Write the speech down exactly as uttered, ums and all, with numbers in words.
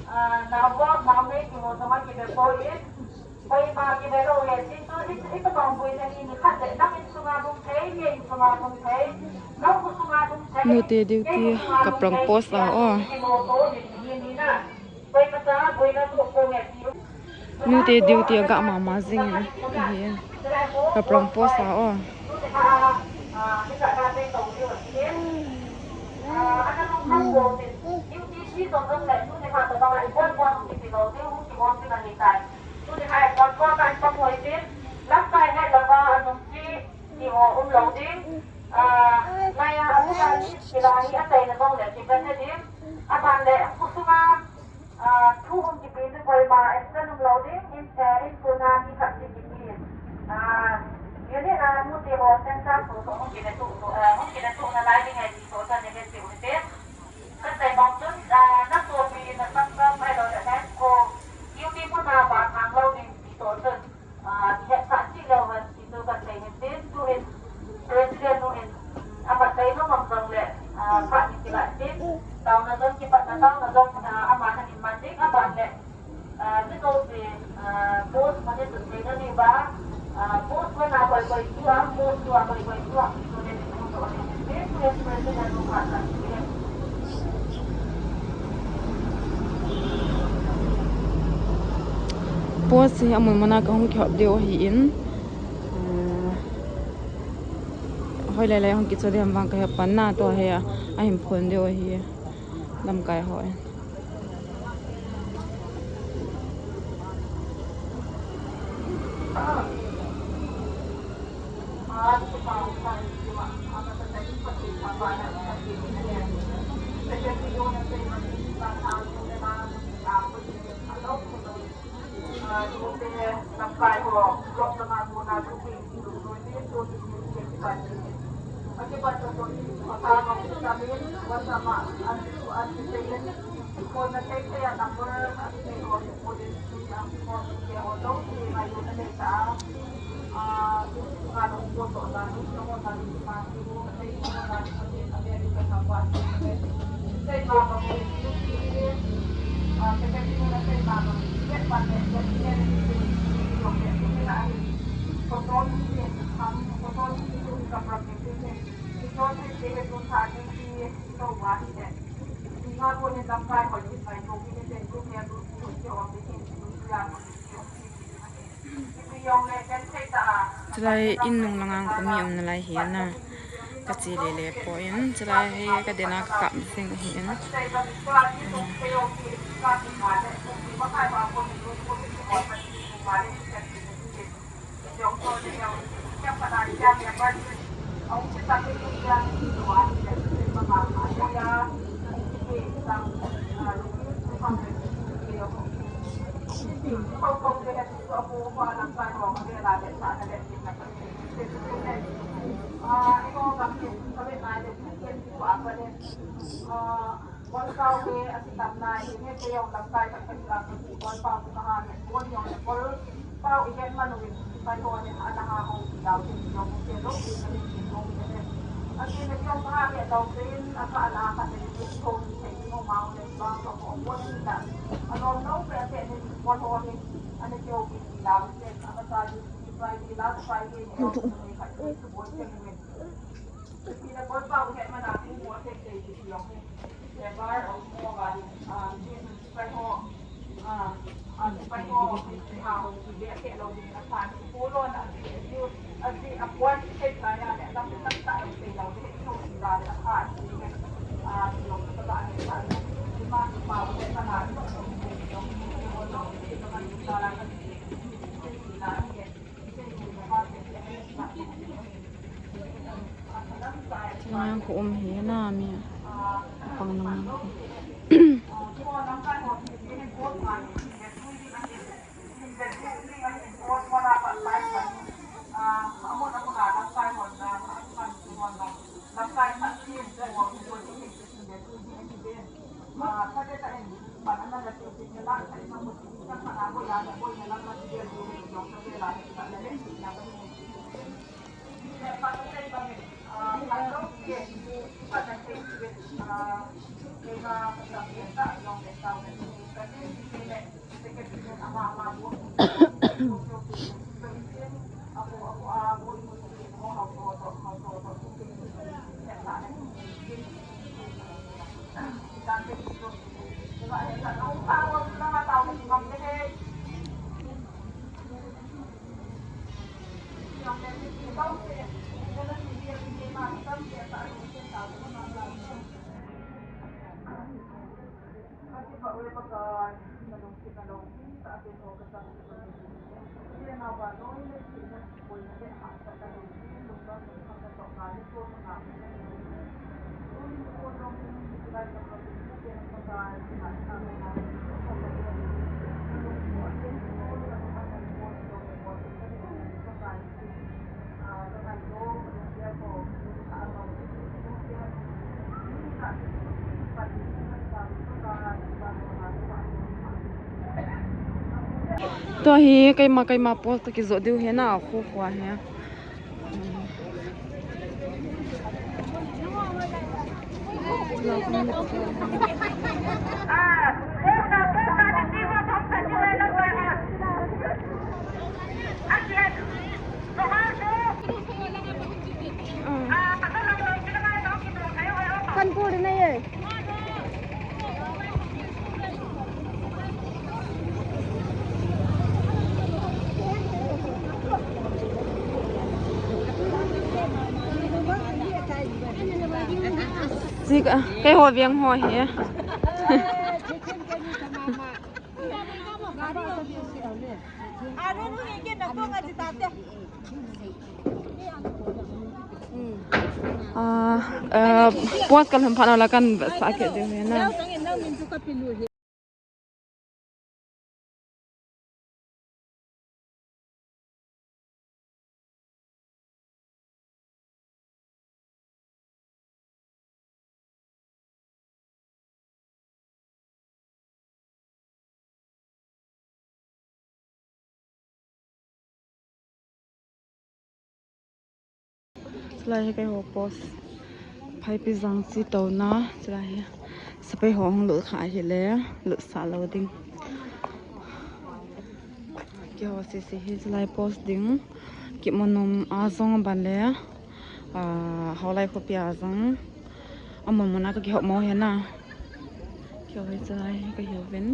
Ah, na bo, na mei ki mo sama ki be po in. Koi ma ki be lo he, sin tu, i, i tu bang bui na ni, ni khat le, nang in sunga bung thei, ni in sunga bung thei. Nang ku sunga bung thei. Nute duty, ka prang post a, oh. Ki mo to, ni, ni, ni na. Koi ma sa, bui na tu ko nge ti. Nute duty a gah mahmah zing in. Ka prang post a, oh. Ah, maya, aku tadi, sila ni, apa yang nong le, kita ni, apa le, aku semua, Ah, thu hong kipi tu koi ma extra nung lo ding, in, eh, in tuna ni khat si kipi. Ah, unit, ah, mu ti ho sen sa su su hong kine tu, tu, ah, hong kine tu na lai ding ai ti so sa ne ke ti u te. Ka sai bang tun, ah, na so pi na sa sa pai lo da na ko. Unit mu na ba thang lo ding ti so tun. Ah, i hehsa chih leh wan, i tu ka thei hen tin, tu in, President nu in, a masai nu ngam zong leh, ah, phat ni kila tin, tauna zong kipatna tauna zong, ah, ama na in man ding, a ban leh, ah, mi zote, ah, post mane tu thei na ni ba, ah, post mane koi koi tua, post tua koi koi tua, tu ne ni tu tu ne ni, tu ne President nu phat na ni. Post hi a mun mun a ka hong kihop deuh ahi in. Ah, hoih lai lai hong kicho diam vang ka hih pan na tua hi a, a him phun deuh ahi lamkai hoih. Chulai in nung langa ka mi om na lai hi na. Ka chi lele poi in, chulai hi ka den a ka kap zing hi in. Bawl pau hi a si tam nai, hi nge te yong lamkai tak tak la ko ti bawl pau ko ha ne, bawl yong ne bawl pau i het man wi, pai ho ne ana ha ho ti dau te yong te lo ti ne ti lo ne. A ti ne yong ha ne dau te in a ka la ka te ti ko ni te ni ho mau ne ba ko ko bawl ni da. A lo lo pe te ne bawl ho ne, a ne te o ki dau te a ka sa ni ti pai ni la pai ni ne o ne ka ti bawl te ni. Chang khu um hi na mi a pang nang. Tua hi keimah keimah post toh kizoh diu hi na, khu khua hi. Kanpur na ye. Sik, ah, kei ho viang ho hi. Ah, ah, post ka lhun phat na la kan sa ke de na. Chulai hi kei ho post. Phaipi zang chi tou na. Chulai hi. Sepaih ho hong lut kha hi le. Lut sa lou ding. Kei ho sisi hi chulai post ding. Kipmu nuam a zong ban le. Ah, Haulai khopi a zong. A mun mun a ka kihou mawk hi na. Kei ho hi chulai hi ka hi ven.